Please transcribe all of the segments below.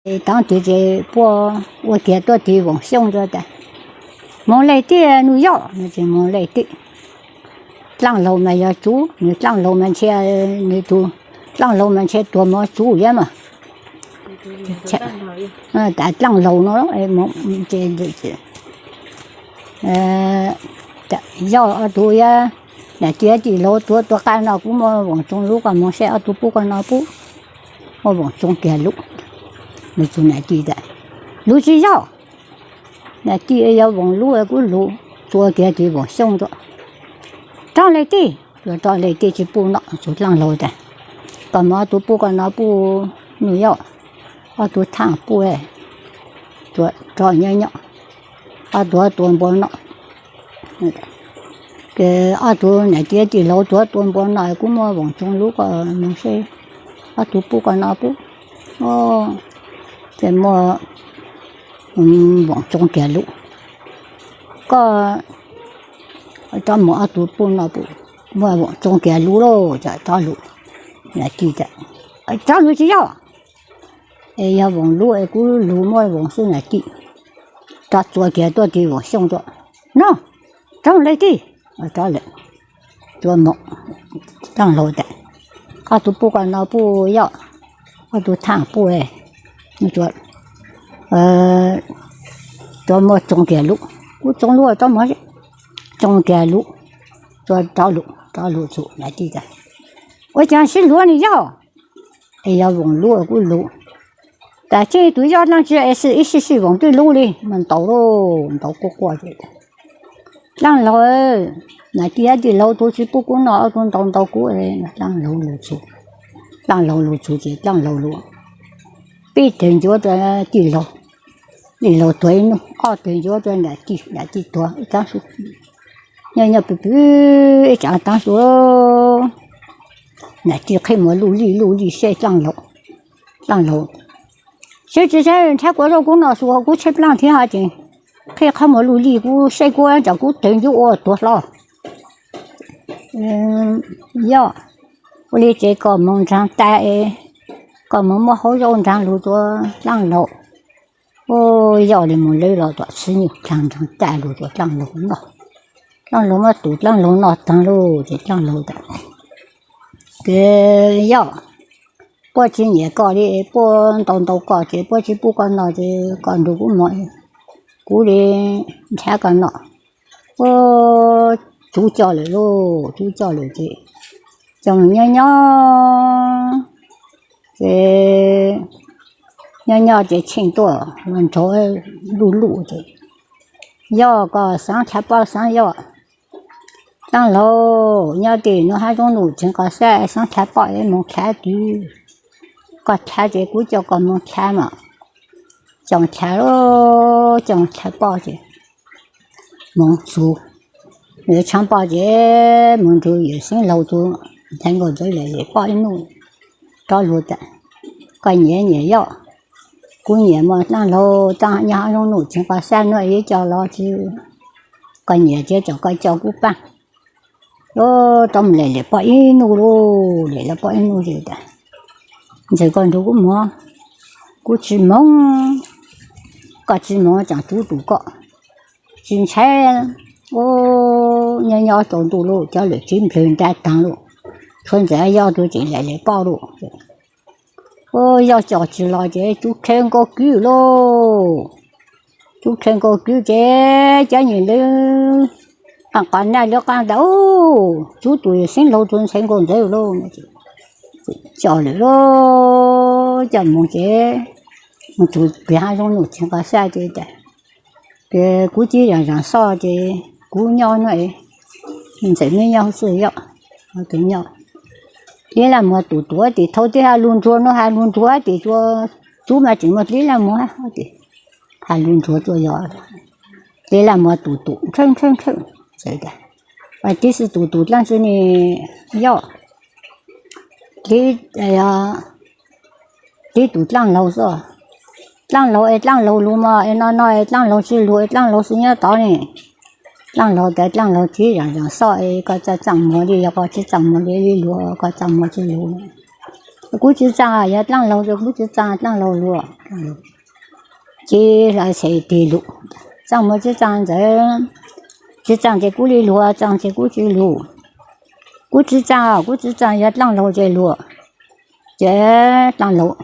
Tav twg ces puab ua kiag tuaj tim Voos Xyooj tas, moog le tij nus yoj, nws tsis moog le tij. Dlaaj Laug mas yog tsuv, nws Dlaaj Laug mas ntshe, nws tus Dlaaj Laug mas ntshe tuag mov tsuv liab mas. Tas Dlaaj Laug no, yog ob tug yog nam tij tij laug tuag tuag qab no kuv muaj Voos Tsoov lub koj moog seb ob tug pub koj no pub. Muaj Voos Tsoov kiag lub, nws txug nam tij tas, lub tsis yog, nam tij yog Voos lub kuv lub, txua kiag tim Voos Xyooj tuaj. Rov le tij, txua rov le tij tsis pub no, txug Dlaaj Laug tas, koj moog ob tug pub koj no pub nus yoj, ob tug thaaj pub, txua rov nyob nyob, ob tug tua npua no. Ces ob tug nam tij tij laug tuag tua npua no kuv muaj Voos Tsoov lub koj moog seb ob tug pub koj no pub. Ces muaj Voos Tsoov kiag lub, koj rov moog ob tug pub no pub, muaj Voos Tsoov kiag lub lauj, rov lub, nam tij tas, rov lub tsis yog, es yog Voos lub es kuv lub muaj Voos xwb nam tij. Rov txua kiag tuaj tim Voos Xyooj tuaj, no, rov le tij, rov lawm, txua moog, Dlaaj Laug tas, ob tug pub koj no pub yoj, ob tug thaaj pub, txua muaj Tsoov kiag lub, kuv Tsoov lub rov moog, Tsoov kiag lub, txua rov lub, rov lub txug nam tij tas, ua caag sib luag nws yog, es yog Voos lub kuv lub. Tas tseeb tus yoj dlaab tsi es ib sij sij Voos twb lub li mas ntaus lauj, ntaus quaj quaj. Dlaaj Laug, nam tij tij laug tug tsis pub kuv no, ob tug ntaus ntaus kuv. Dlaaj Laug lug txug, Dlaaj Laug lug txug ces Dlaaj Laug lug peb teg ncuav rua tij laug, tij laug tuag ib nub, ob teg ncuav rua nam tij, nam tij tuag ib taab su, nyob nyob pw pw ib taab su, nam tij qhib muag luj lij luj lij seb Dlaaj Laug, Dlaaj Laug, seb tsi seb nrhav kuv zaub kuv nom su kuv tshaib plab thiab hab ces qhib qhov muag luj lij kuv seb kuv, tsam kuv teg ncuav ua tuag hlo. Yog, ua li ces koj moog nraag tas, koj moog muab hauv zaub nraag lug rua Dlaaj Laug. Yog li moog lawv los tom txhib nyuj dlaag nraag tas lug rua Dlaaj Laug noj. Dlaaj Laug muab tus Dlaaj Laug noj taag lauj ces Dlaaj Laug tas, ces yog, puab tsi nyiam koj li, puab ntaus ntaus koj ces puab tsi pub koj noj ces koj nrug kuv moog, kuv li nrhav koj noj. Ua, tsuv coj lawm lauj, tsuv coj lawm ces coj nyob nyob, ces nyob nyob ces Tsheej tuaj los nrog luj luj ces, yog koj xaav dlha poj xaav yog. Dlaaj Laug nyob tim nuav hab zoov nuj tseev qhov xab, xaav dlha poj es moog dlha twg, koj dlha ces kuv coj koj moog dlha mas. Coj dlha, coj dlha poj ces moog txug, yuav tshaaj poj ces moog nrug yawm Xeev Laug txug, ntxhais nkauj ntxawm lawm poj ib nub, rov lug tas, koj nyiam nyiam yog, kuv nyiam mas Dlaaj Laug, nyob hab zoov nuj tseev qhov xab nuav yuav coj los tsi, koj nyiam ces tsam koj coj kuv paab. Rov moog lawm lawm poj ib nub lauj, lawm lawm poj ib nub ces tas, ntxawm koj nrug kuv moog, kuv tsi moog, koj tsi moog tsam tsuv tus koj, tsi ntshai. Ua, nyob nyob tsaus ntuj lauj, cov lawm tsib nplhawg nrab taag lauj, tshuav ntxawm yog tug tseem lawm lawm poj lauj. Ua, yog coj tsi los ces tsuv dlhawv nkaus kwv lauj. Tsuv dlhawv nkaus kwv ces cov nyuam lawv qaab qhov naj lawv qaab tas, tsuv tus Xeev Laug txug ntxhais nkauj ntxawm lauj. Coj lawm lauj, coj moog ces moog txug pem hab zoov nuj tseev qhov xab ces tas, ces kuv tib zaam zaam xoj ces kuv nyob nuav, ntxawm meb nyob xwb yog, tus nyob. Dlib laj muag tus tus tim thaum tib has lug ntsuag nuav has lug ntsuag tim tsuv mas tseem muaj dlib laj muag tim, has lug ntsuag tuaj yog dlib laj muag tus tus ntshaw ntshaw ntshaw, txawm tas, tib xwb tus tus dlaab tsi ne, yog dlib, dlib tus Dlaaj Laug xwb. Dlaaj Laug es Dlaaj Laug lug mas es no no es Dlaaj Laug tsi lug es Dlaaj Laug xwb nyob tod ne. Dlaaj Laug tas Dlaaj Laug tib zaam zaam xoj es koj txaaj txaaj muag li, yog koj tsi txaaj muag li li lug, koj txaaj muag tsi lug. Kuv tsis txaa, yog dlaaj laug ces kuv tsis txaa, dlaaj laug luag. Ces hla xev tig lug, txaaj muag tsis txaa ntxawm, tsis txaa ces kuv li luag, txaa ces kuv tsis lug. Kuv tsis txaa, kuv tsis txaa, yog dlaaj laug ces luag. Ces dlaaj laug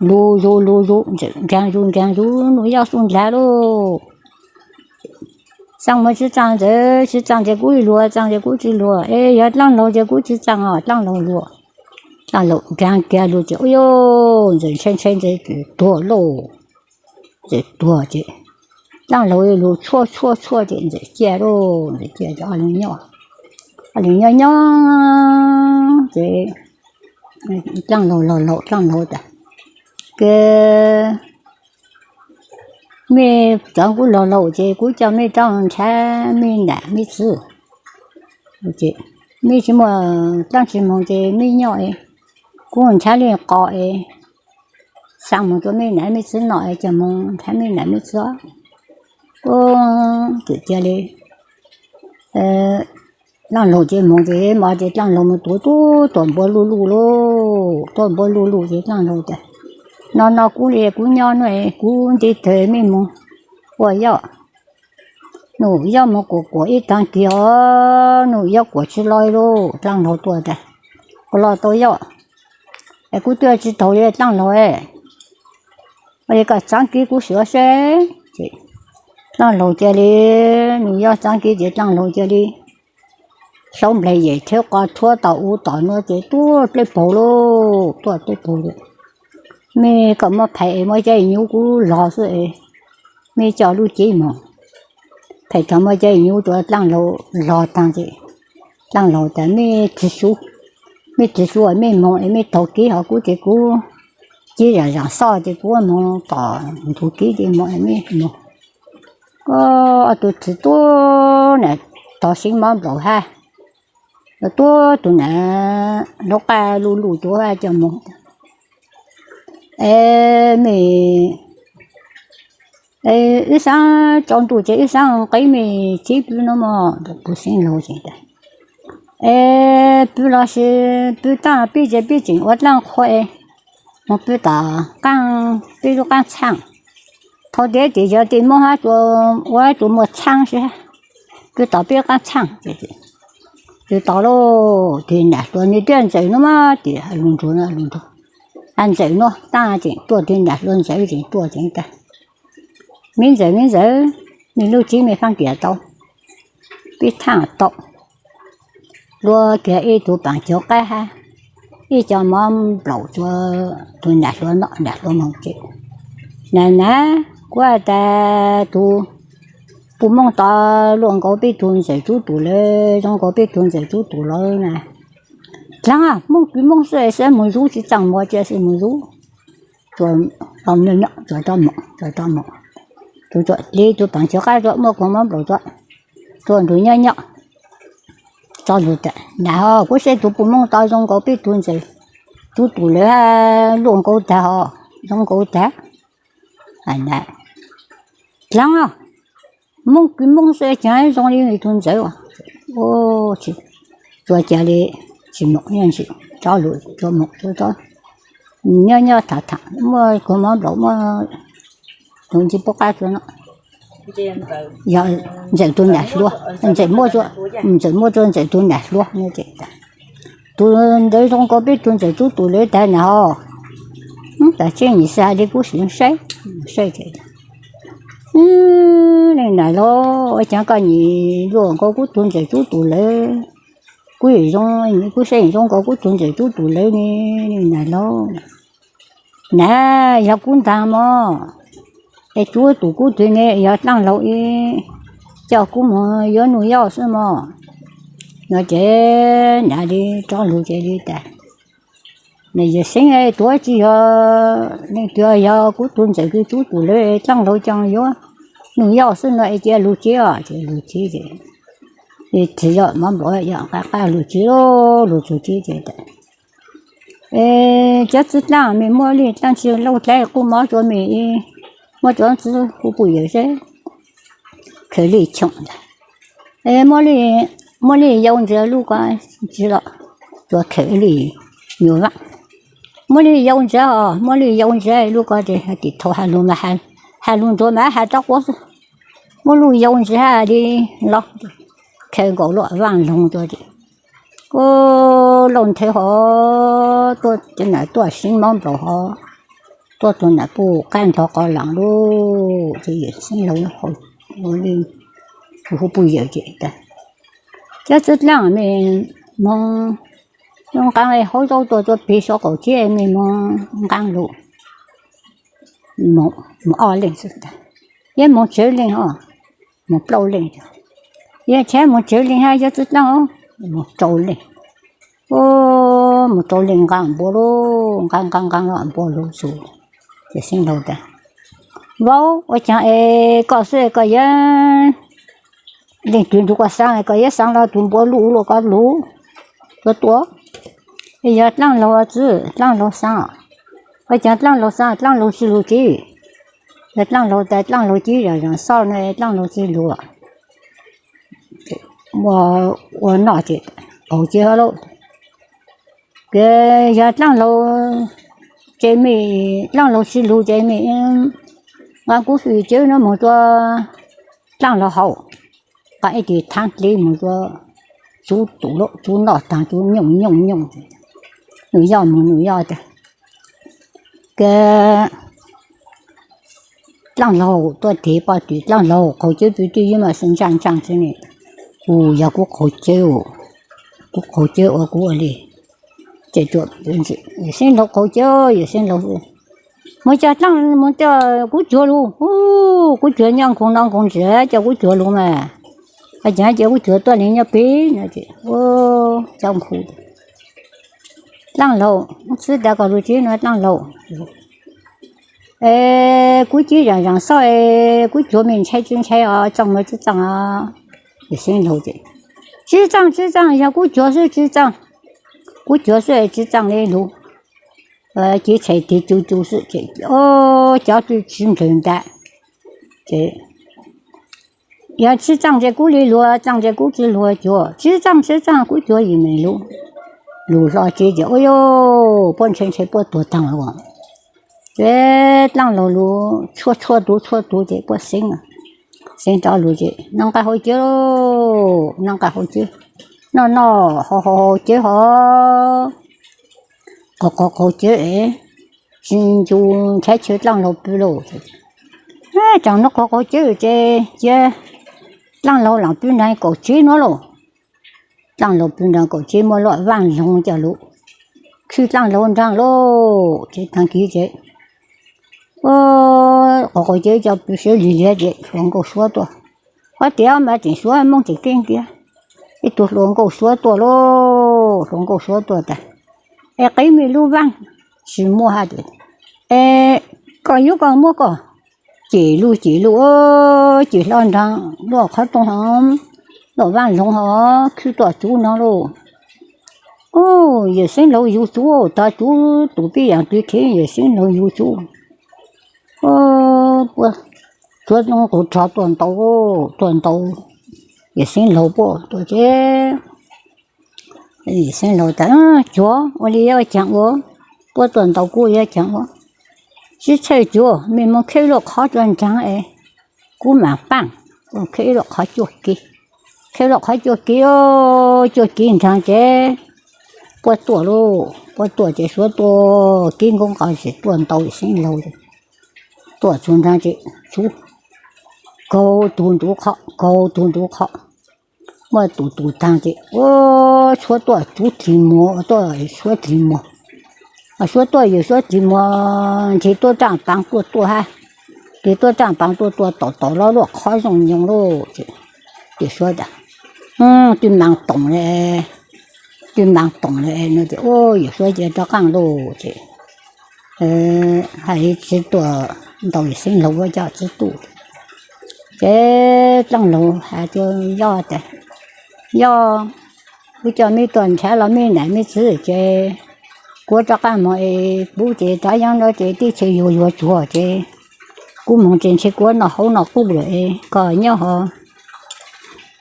lug zus lug zus, ntxawm nkaag zus nkaag zus, Nuj Yaj xub ntaag lauj. Txaaj muag tsis txaa ntxawm, tsis txaa ces kuv li luag, txaa ces kuv tsis luag, es yog dlaaj laug ces kuv tsis txaa, dlaaj laug luag. Dlaaj laug nkaag kiag lug ces ua yuj, ntxawm ntshai ntshai ntxawm tuag lauj. Ntxawm tuag ces dlaaj laug lug tshuaj tshuaj tshuaj ces ntxawm ciaj lauj, ntxawm ciaj ces ob leeg nyob, ob leeg nyob nyob ces dlaaj laug laug laug, dlaaj laug tas, Kws mej cov kuv laug laug ces kuv coj mej rov nrhav mej nam mej txiv. Mej tsis muaj dlaab tsi moog ces mej nyob es kuv nrhav le qos es xaa moog rua mej nam mej txiv noj es coj moog nrhav mej nam mej txiv. Ua, txawm cia li dlaaj laug ces moog ces mas ces dlaaj laug moog tuav tuav tuam npua luj luj lauj, tuam npua luj luj ces dlaaj laug tas, No no kuv li kuv nyob nuav, kuv ntiv tawg mej moog ua Yaj. Nuj Yaj moog kuam kuam ib taag kis os, Nuj Yaj kuam tsis loj lauj. Dlaaj laug tuaj tas, Kuv loj tau Yaj, es kuv twb tsis taug li dlaaj laug, ua li koj txaav kis kuv suav seb. Dlaaj laug cia li, Nuj Yaj txaav kis ces dlaaj laug cia li hlauv nplhaig yem theeb qos rhuab tom u tom nuav ces tuaj pleb paug lauj, tuaj pleb paug li. Mej kom muab phais es muab cov nyuv kuv log xwb es mej coj lub cev moog. Phais thaum muab cov nyuv rua dlaaj laug log taag ces dlaaj laug tas, Mej tsis xyuv, mej tsis xyuv mej moog es mej taug kis hov kuv ces kuv cib zam zam xoj ces kuv moog tom ntug kib ces moog es mej moog. Ob tug txiv tuab nam tog seev mab nplaum hab, tuab tug nam luv qaj luj luj tuab hab coj moog. Es mej, wb xaav tsaus ntuj ces wb xaav nqe mej txiv pw nuav mog. Tug seev laug tseem tas, Es pw los sis pw taag pib ces pib tseem ua dlaab qhua es moog pw tom qaab, peb lub qaab txhaaj. Thaum ntawd ces yog tej Moob hab ua tug muaj txhaab sib, pw tom peb qaab txhaaj. Pw tom lauj, tus nam hluas nwg tiaj Ntxawm nuav mab, tes lug nrug, lug nrug, Ntxawm nuav taag tseem tuaj, tus nam hluas Ntxawm tseem tuaj tseem tas, Me Ntxawm, Me Ntxawm, mej lub tsev mej faab kiag tau, peb thaaj tau, luaj kiag ib tug paam cug qaib hab ib co mov nplaum rua tug nam hluas noj. Nam hluas moog ces, Nam nam, kuv has tas tug puj Moob Tod luaj nkaus peb tug Ntxawm Tsub Tus lawm, zoo nkaus peb tug Ntxawm Tsub Tus lawm na. Dlaag, Moob kws Moob xwb, xav moog zub tsis txaaj muag cia xav moog zub. Tsuas, tsuas rov moog, tsuas rov moog. Tus tsuas li tus paam cug qaib tsuas muaj kuv mov nplaum tsuas, tsuas nrug nyob nyob. Tso lug tas, Nam hov, kuv saib tug puj Moob Tod zoo nkaus peb tug Ntxawm Tsub Tus lawm, luaj nkaus tag hov, zoo nkaus tag. Dlaag, Moob kws Moob xwb caag zoo li tug Ntxawm. Tsuas ca le tsis moog, tso lug tsuas moog, nyob nyob tham tham muaj kuv mov nplaum, muaj tug ntsib pub qab tsuas no, yog Ntxawm tug nam hluas, Ntxawm muab, Ntxawm muab rua Ntxawm tug nam hluas. Tus ntawd zoo nkaus peb tug Ntxawm Tsub Tus lawm tag na hov. Tam tseeb nyem xav li kuv sim saib, saib, Leej nam laug, ua caag koj nyem luaj nkaus kuv tug Ntxawm Tsub Tus lawm? Kuv zoo, kuv saib zoo nkaus kuv tug Ntxawm Tsub Tus lawm ne, leej nam laug. Nam, yog kuv ntaag mog, es tsuv tus kuv twg ne, yog dlaab laug ib, coj kuv moog yuav Nuj Yaj xwb mog. No ces nam li rov lug ces li tas, Nam Yawm Xeeb, tuav tsi yog leej twg, yog kuv tug Ntxawm kws Tsub Tus lawm, dlaab laug coj yuav Nuj Yaj xwb no es cia lug tsib os. Ces lug tsib ces, txiv yog mov nplaum yog qab qab lug tsib, lug txug tsib ces tas, Es cov txiv dlaab mej muab li dlaab tsi lauj dlaab quj mov rua mej, muab cov txiv quj puj yawm seb, khaws li choom ntag. Es muab li yau ntxias lub ko tsi los, tsuas khaws li nyuas vaaj. Muab lub yau ntxiv os, muab lub yau ntxiv lub ko ces tim thaum has lus mas, has lus ntsuav mas has rov quav xwb. Muab lub yau ntxiv li los, khaws nkaus lub vaaj loog tuaj ces, ua lauj nthe hov, tuaj nam tuaj seev mob nplaum hov, tuaj tus nam puj qab ntog qos laam lug ces Yawm Xeeb Laug ua li, hu puj yawm ces tas, Cov txwv dlaaj, mej moog nqaa haub zaub tuaj tuaj pig saum qaum tsev, mej moog nqaa lug, moog ob leeg xwb tas, yog moog tsawg leej os, moog plaub leej, yog tshaib moog tsawg leej hab cov txwv dlaaj, moog rau leej. Ua, moog rau leej nqaa npua lug, nqaa nqaa nqaa npua lug xwb. Ces Xeeb Laug tas, Vauv, ua caag es koj xwb koj yuav leej twg nrug koj xaa, koj yuav xaa lug tug npua luj luj koj lug, tuaj tuaj, es yog dlaaj laug txwv, dlaaj laug xaa, ua caag dlaaj laug xaa, dlaaj laug tsi lug tsi? Yog dlaaj laug tas dlaaj laug tsi zaam zaam xauj no, dlaaj laug tsi lug. Ua noj ces qaug cawv lawm. Ces yog dlaaj laug, ces mej, dlaaj laug tsi lug ces mej nqaa kuv fwm cawv no moog rua dlaaj laug haus, nqaa ib tis thaab dlib moog rua txuv tus lauj, txuv noj taag txuv nyooj nyooj nyooj. Nws yoj moog nws yoj tas, Kws dlaaj laug tuaj tes poj tim dlaaj laug qaug cawv pw twj ywm mas xwb ntsaaj ntsaaj xwb ne. Kuv yog kuv qaug cawv, kuv qaug cawv ua kuv ua li. Ces Yawm Xeeb Laug qaug cawv, Yawm Xeeb Laug moog coj dlaaj, moog coj kuv cuag lug, kuv cuag nyob nkoog no nkoog ntsis coj kuv cuag lug mas, hab caag ces kuv cuag tuaj li nyob pem no ces, ua, coj nkoog. Dlaaj laug, txwv tas kom lug tsi no dlaaj laug. Es kuv tsi zaam zaam xauj es kuv cuag mej ntshai tsi ntshai os, txaaj mas tsi txaaj os. Yawm Xeeb Laug ces, Tsi txaaj tsi txaaj, yog kuv cuag xwb tsi txaaj, kuv cuag xwb tsi txaaj li lug. Ces tshais tes cu cu xwb ces, o, cov tsi nplawg ntav ces, yog tsi txaaj ces kuv li lug, txaaj ces kuv tsi lug cuag, tsi txaaj tsi txaaj kuv cuag yeej meem lug. Lug hlo tsi ces, u, puab ntshai ntshai puab tuag taag os. Ces dlaaj laug lug tshuab tshuab tug tshuab tug ces puab xeeb, xeeb rov lug ces noj nqaij haus cawv, noj nqaij haus cawv, noj noj haus haus cawv hov, qaug qaug qaug cawv es tsi ncu nrhav chaw dlaaj laug pw lauj. Tsaam nuav qaug qaug cawv ces cia dlaaj laug laam pw nraag kaum tsib nuav lauj. Dlaaj laug pw nraag kaum tsib muaj luam vaaj loog coj lug khwb dlaaj laug nraag lauj. Ces taag kis ces, o, qaug qaug cawv coj pw sawv lig liag ces hluas nkauj suav tuaj. Hov tias mas tseem suav Moob tseem keeb tiag. Ib tug hluas nkauj suav tuaj lauj, hluas nkauj suav tuaj tas, es qev mej lub vaaj. Tsi muaj hab tias, es koj yuav koj muab koj. Cem lug cem lug, cem hlo nraag luam qhov rooj hov, luam vaaj loog hov khwb tuaj txuv no lauj. Yawm Xeeb Laug yug txuv, tog txuv tus pib yaam twg thev Yawm Xeeb Laug yug txuv. Puab tshuav qus rog tuaj ntaus, tuaj ntaus Yawm Xeeb Laug puab tuaj ces Yawm Xeeb Laug tas, Cuag ua li yuav caag ua, puab tuaj ntaus kuv yuav caag ua. Tsi txhawj cuag, mej moog kheb luaj qhov rua nraag es kuv maam paaj. Kheb luaj qhov cuag kiv, kheb luaj qhov cuag kiv, cuag kiv nraag ces puab tuaj lauj. Puab tuaj ces suav tuaj kib nkauj nqos ces tuaj ntaus Yawm Xeeb Laug. Tuaj txug nraag ces txuv kaug tug ntuv qhov, kaug tug ntuv qhov. Muaj tus tus taag ces, ua, suav tuaj txuv dlig muag, tuaj suav dlig muag. Suav tuaj yawg suav dlig muag nreg tuab raaj paav tuaj tuaj hab. Nreg tuab raaj paav tuaj tuaj tom tom lub luaj qhov zoo nyoog lauj. Ces suav tas, twb maam toom le, twb maam toom le no ces, ua, yawg suav cia rov qaab lauj ces hais tsi tuaj ntaus Yawm Xeeb Laug ua coj tsi tuaj. Ces dlaaj laug has rua Yoj tas, Yoj, kuv coj mej tuaj nrhav los mej nam mej txwv ces kuv rov qaab moog es kuv ces rov yaab no ces teb chaws yuag yuag tsuag ces kuv moog ces ntshe kuv noj hauv noj qub lawm es koj nyob hov,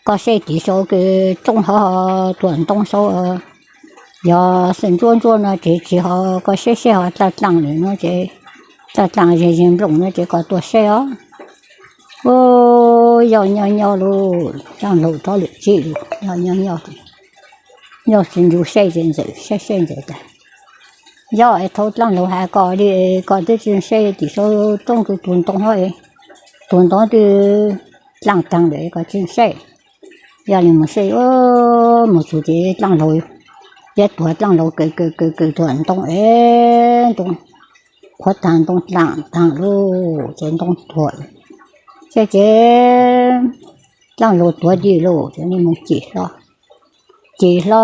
koj saib tiv sau kws roob hov tuaj ntoo sau, Yog xwm ntsuab ntsuab no ces tsis ho, koj saib saib ho dlaaj dlaaj lawm no ces, dlaaj dlaaj ze ze nplooj no ces koj tuaj saib os. Ua, yog nyob nyob lauj, dlaaj laug rov lwm tsib lug, yog nyob nyob, yog tsis nrug saib ces ntxawm saib saib ntxawm tas, yog es thaum dlaaj laug has koj li, koj twb tsis saib tim saum roob tus ntoo ho, tus ntoo twb dlaaj taag lawm koj tsis saib. Yog li mus saib, mus txug ces dlaaj laug, yog tuag dlaaj laug kaws kaws kaws kaws tuag ntoo es ntoo qhuav taag, ntoo dlaaj taag lauj, ces ntoo tuag. Ces ces dlaaj laug tuag dim lauj, ces nws mus cim hlo, cim hlo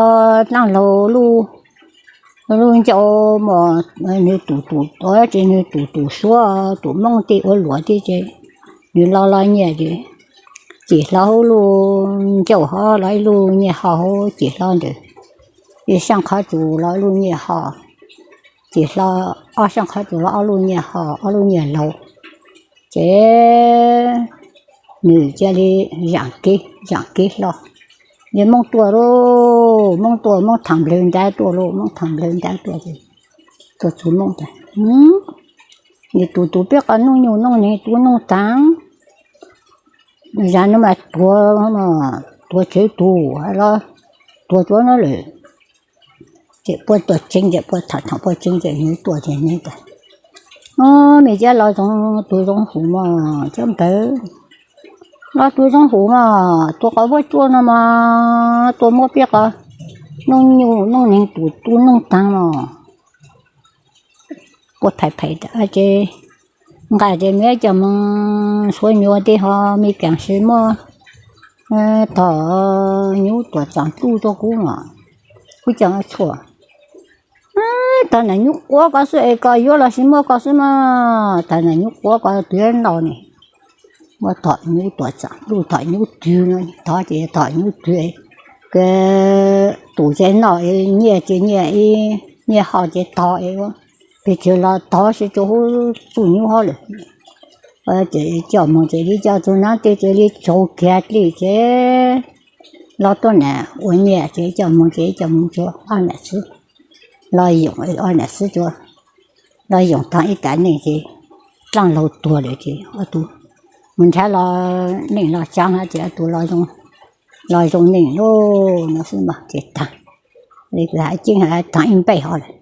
dlaaj laug lub ncauj mog, nws tus tus, ces nws tus tus suab tus moob tej ua luam tej ces nws lo lo nyiaj ces cim hlo hauv lub ncauj hov los ib lub nyiaj ho hauv, cim hlo ntawm ib saab qhov tsua los ib lub nyiaj ho, cim hlo ob saab qhov tsua los ob lub nyiaj ho, ob lub nyiaj laug. Ces nws cia li zaam kev, zaam kev hlo. Ces moob tuaj lauj, moob tuaj, moob thaam nplawg ntav tuaj lauj, moob thaam nplawg ntav tuaj ces tuaj txug moob tas, nws tus tus peb qhov noob nyuj noob neeg tu noob taag, zag no mas tuag, tuag tsawv tug los tuag tsuav no lawm. Ces puab tuaj tseev, ces puab tham tham puab tseev ces nws tuaj ces nws tas, o, mej cab los zoo, tus zoo huv mog cab npawg, los tus zoo huv mog tuag qhov vuab tsuab no mog, tuaj muab peb qhov noob nyuj noob neeg tus tu noob taag mog. Puab phais phais ces nqaa ces mej coj moog suav nyuas tej ho mej kaam sis muab tog nyub tuam txaam dluj rua kuv mog, kuv coj txhua. Tog nam nyub quav koj xwb es koj yuav los sis muab koj xwb mog, tog nam nyub quav koj twv noj ne. Muab tog nyub tuam txaam dluj, tog nyub twv no, tog ces tog nyub twv, tus ces noj nyiaj ces nyiaj, nyiaj ho ces tog es ua, pes tsawg los tog sib rua huv txuj nyub hov lawm. Ces coj moog ces li coj txug nab tej ces li tsaug kiag dlej ces los tuab nam ua nyiaj ces coj moog ces coj moog tsuav ob nam xwb, los yoom ob nam xwb tsuav, los yoom taag ib kav neej ces dlaaj laug tuag lawm ces ob tug mus nrhav los neej los tsaav hab ces ob tug los zoo neej lauj no xwb mog ces taag. Li kuv has ceeb has taag ib npej hov lawm.